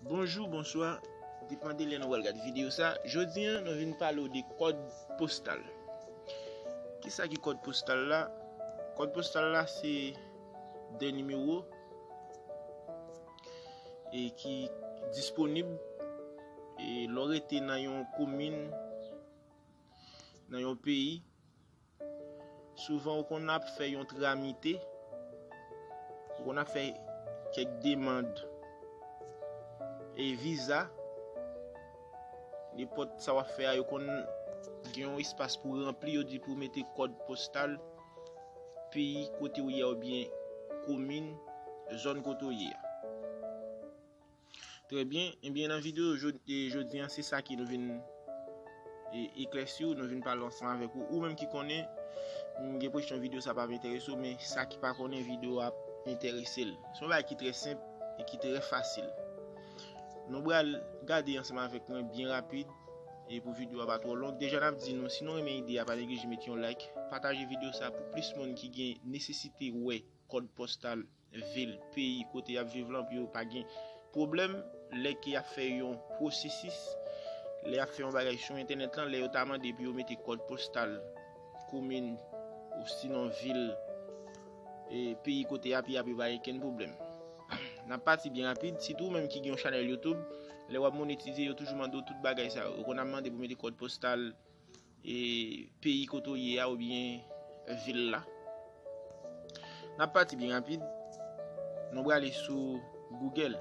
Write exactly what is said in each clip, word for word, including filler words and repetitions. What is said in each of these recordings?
Bonjou, bonswa, depann de lè nou pral gade videyo sa. Jodi a, nou vin pale w de kòd postal. Kisa ki kòd postal la? Kòd postal la se de nimewo e ki disponib e lè w rete nan yon komin, nan yon peyi. Souvan, ou konn ap fè yon tramite, ou konn ap fè kèk demann e viza, nenpòt sa w ap fè a, yo konn gen yon espas pou ranpli, yo di pou w mete kòd postal peyi kote w ye a oubyen komin, zòn kote w ye a. Trè byen. Ebyen, nan videyo jodi, jodi a, se sa ke nou vin e, eklèsi w, nou vin pale ansanm avèk ou. Ou menm ki konnen, m gen enpresyon videyo sa p ap enterese w, men sa ki pa konnen, videyo a ap enterese l. Se yon bagay ki trè senp e ki trè fasil. Nou pral gade ansanm avèk mwen byen rapid e pou videyo a pa twò long. Deja, n ap di nou, si nou renmen ide a, pa neglije mete yon like, pataje videyo sa pou plis moun ki gen nesesite wè kòd postal vil, peyi kote y ap viv lan pou yo pa gen pwoblèm lè ke y ap fè yon pwosesis, lè y ap fè yon bagay sou entènèt lan, lè yo ta mande pou yo mete kòd postal komin ou sinon vil e peyi kote y ap ye a, pou yo pa gen kenn pwoblèm. N ap pati byen rapid, sitou ou menm ki gen yon chanèl YouTube, lè w ap monetize, yo toujou mande w tout bagay sa yo. Yo konn ap mande pou mete kòd postal e peyi kote w ye a oubyen vil la. N ap pati byen rapid. Nou prale sou Google.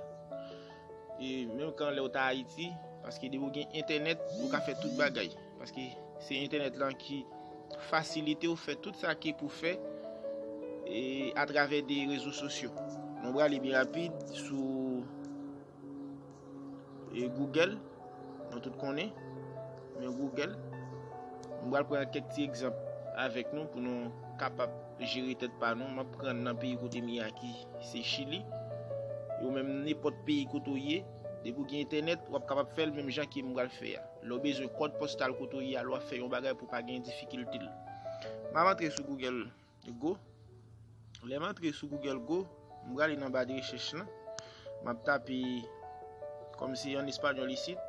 E menm kan lè w ta Ayiti, paske depi w gen entènèt, ou ka fè tout bagay. Paske se entènèt lan ki fasilite w fè tout sa ki pou fè e atravè de rezo sosyo. Nou prale byen rapid sou e Google, nou tout konnen, men Google. M pral pran kèk ti egzanp avèk nou pou nou kapab jere tèt pa nou. M ap pran nan peyi kote m ye a ki se Chili. E ou menm nenpòt peyi kote w ye, depi w gen entènèt, w ap kapab fè l menm jan ke m pral fè a. Lè w bezwen kòd postal kote w ye a, lè w ap fè yon bagay pou w pa gen difikilte l. M ap antre sou Google Go. Lè m antre sou Google Go, m prale nan ba de rechèch lan. M ap tape, kòm se an espanyòl isit,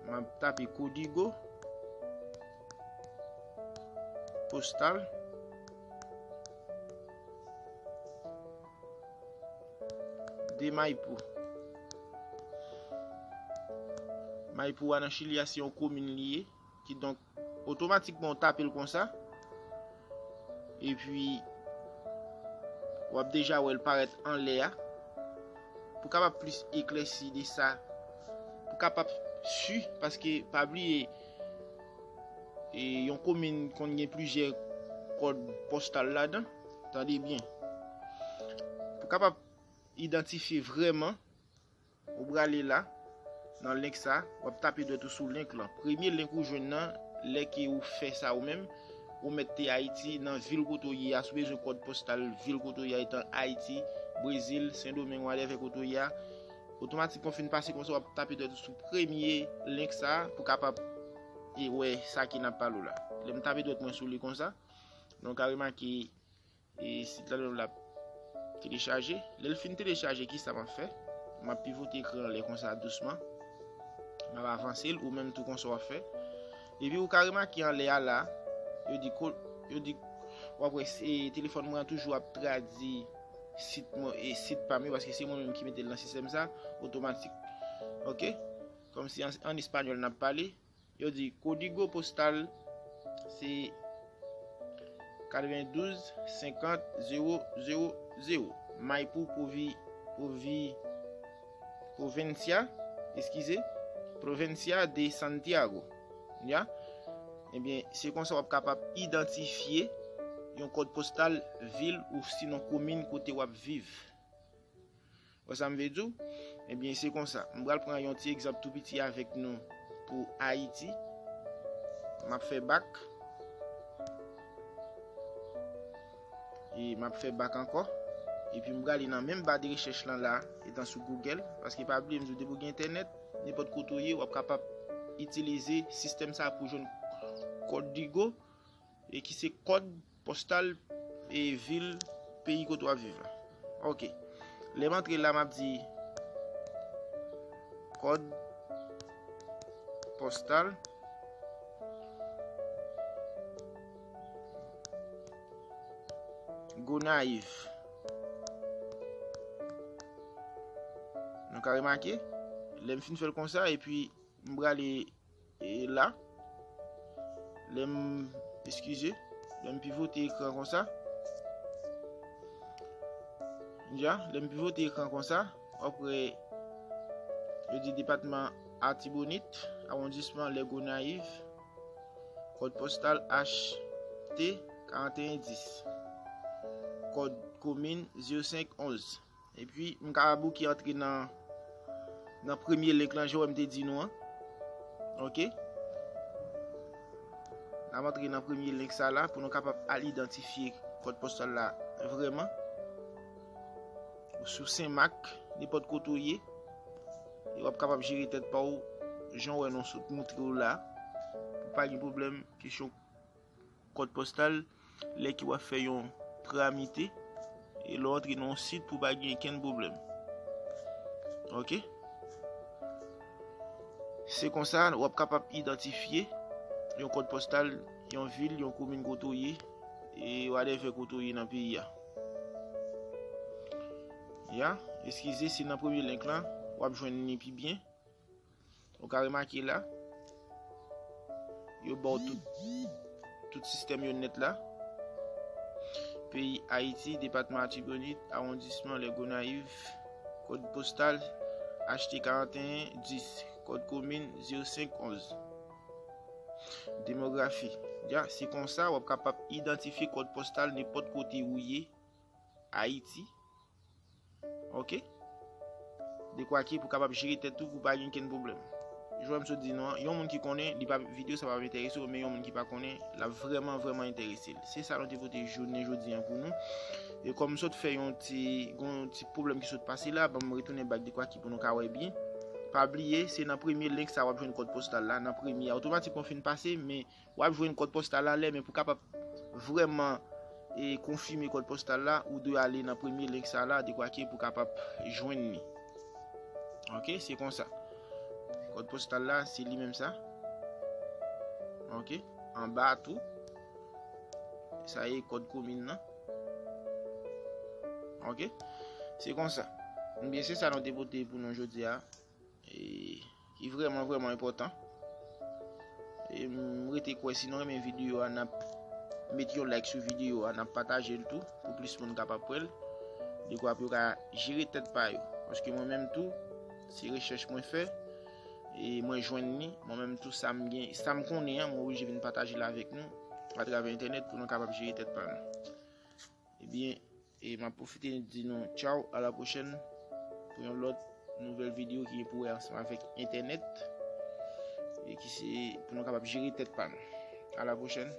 m ap tape código postal de Maipú. Maipú a nan Chili a, se yon komin li ye. Kidonk, otomatikman, w tape l konsa. Epi, w ap deja wè l parèt anlè a. Pou kapab plis eklèsi de sa, pou kapab si, paske pa bliye, e, yon komin konn gen plizyè kòd postal ladan. Tande byen. Pou kapab idantifye vrèman, ou prale la, nan link sa, w ap tape dwèt ou sou link lan. Premye link ou jwenn nan, lè ke ou fè sa ou menm, ou mèt te Ayiti, nan vil kote w ye a, si w bezwen kòd postal vil kote w ye a, etan Ayiti, Brezil, Sendomeng, whatever kote w ye a, otomatikman w fin pase konsa, w ap tape dwèt ou sou premye link sa pou kapab e wè sa ke n ap pale w la. Lè m tape dwèt mwen sou li konsa, nou ka remake e sit la menm l ap telechaje. Lè l fin telechaje, kisa m ap fè? M ap pivote ekran anlè konsa dousman. M ap avanse l, ou menm tou konsa w ap fè. Epi ou ka remake anlè a la, yo di ko-, yo di, w ap wè se telefòn mwen an toujou ap tradui sit mwen, e sit pa m yo, paske se mwen menm ki mete l nan sistèm sa, otomatik. Oke? Kòmsi an, an espanyòl n ap pale. Yo di código postal se katrevendouz senkant zewo zewo zewo. Maipú, Provi-, Provi-, Provincia, eskize, Provincia de Santiago. Ya? Ebyen, se konsa w ap kapab idantifye yon kòd postal vil ou sinon komin kote w ap viv. Wè sa m vle di w? Ebyen, se konsa. M pral pran yon ti egzanp tou piti avèk nou pou Ayiti. M ap fè bak. E m ap fè bak ankò. Epi m prale nan menm ba de rechèch lan la, etan sou Google. Paske pa bliye, m di w, depi w gen entènèt, nenpòt kote w ye, w ap kapab itilize sistèm sa pou jwenn kòdigo e ki se kòd postal e vil peyi kote w ap viv la. Oke. Lè m antre la, m ap di Kòd pòstal Gonayiv. Nou ka remake, lè m fin fè l konsa, epi m prale e la, lè m, eskize, lè m pivote ekran konsa, ya, lè m pivote ekran konsa, w ap wè yo di depatman Atibonit, awondisman Lè Gonayiv, kòd pòstal H T karanteyen dis, kòd komin zewo senk onz. Epi, m ka bouke antre nan, nan premye link lan, jan w wè m te di nou an. Ok? N ap antre nan premye link sa la pou nou kapab al idantifye kòd pòstal la vrèman. Ou sou Senmak, nenpòt kote w ye, e w ap kapab jere tèt pa w, jan w wè nou sot montre w la, pou pa gen pwoblèm kesyon kòd pòstal, lè ke w ap fè yon tramite, e lè w antre nan yon sit pou pa gen okenn pwoblèm. Ok? Se konsa, w ap kapab idantifye yon kòd pòstal, yon vil, yon komin kote w ye, e whatever kote w ye nan peyi a. Ya, eskize, se nan premye link lan, w ap jwenn li pi byen. Ou ka remake la, yo ba w tout, tout sistèm yo nèt la. Peyi Ayiti, depatman Atibonit, awondisman Lè Gonayiv, kòd postal H T karanteyen dis, kòd komin zewo senk onz. Demografi. Ya, se konsa w ap kapab idantifye kòd postal nenpòt kote ou ye, Ayiti. Ok? Dekwa ke pou kapab jere tèt ou, pou pa gen kenn pwoblèm. Jan m sot di nou an, yon moun ki konnen, li pa, videyo sa pa enterese w, men yon moun ki pa konnen, l ap vrèman, vrèman enterese l. Se sa nou te pote jounen jodi an pou nou. E kòm m sot fè yon ti, yon ti pwoblèm ki sot pase la, ban m retounen back dekwa ki pou nou ka wè byen. Pa bliye, se nan premye link sa w ap jwenn kòd postal la, nan premye a. Otomatikman w fin pase, men w ap jwenn kòd postal la lè, men pou kapab vrèman e konfime kòd postal la, ou dwe ale nan premye link sa la, dekwa ke pou kapab jwenn li. Ok, se konsa. Kòd postal la, se li menm sa. Ok, anba a tou. Sa e kòd komin nan. Ok, se konsa. Ebyen, se sa nou te pote pou nou jodi a. E, ki vrèman, vrèman enpòtan. E m rete kwè, si nou renmen videyo a, n ap met yon like sou videyo a, n ap pataje l tou, pou plis moun kapab wè l. Dekwa pou yo ka jere tèt pa yo. Paske mwen menm tou, se rechèch mwen fè, e mwen jwenn li. Mwen menm tou, sa m gen, sa m konnen an, mwen oblije vin pataje l avèk nou, atravè entènèt, pou nou kapab jere tèt pa nou. Ebyen, e m ap pwofite di nou tchaw, a la pwochèn, pou yon lòt nouvèl videyo ki gen pou wè ansanm avèk entènèt, e ki se pou nou kapab jere tèt pa nou. A la pwochèn.